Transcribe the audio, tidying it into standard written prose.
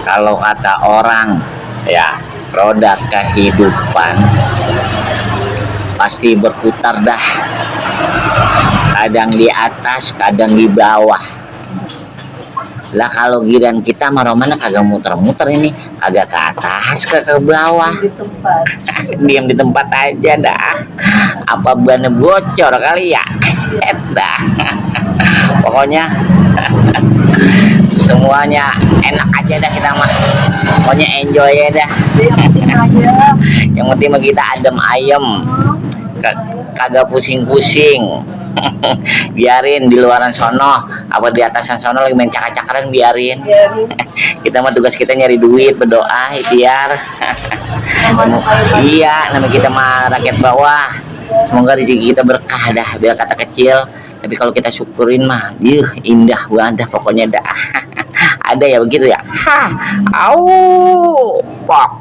Kalau kata orang ya, roda kehidupan pasti berputar dah, kadang di atas kadang di bawah lah. Kalau giran kita mana kagak muter-muter, ini kagak ke atas ke bawah, di tempat. diam di tempat aja dah. Apa ban bocor kali ya, dah. Pokoknya semuanya enak aja dah, kita mah pokoknya enjoy ya dah. Yang penting mah kita adem ayem, kagak pusing-pusing. Biarin di luaran sono apa di atasan sono lagi main cakar-cakaran, biarin. Kita mah tugas kita nyari duit, berdoa, ikhtiar. Iya, namanya kita mah rakyat bawah. Semoga rezeki kita berkah dah, biar kata kecil. Tapi kalau kita syukurin mah, indah banget pokoknya dah. Ada ya begitu ya. Au, pok.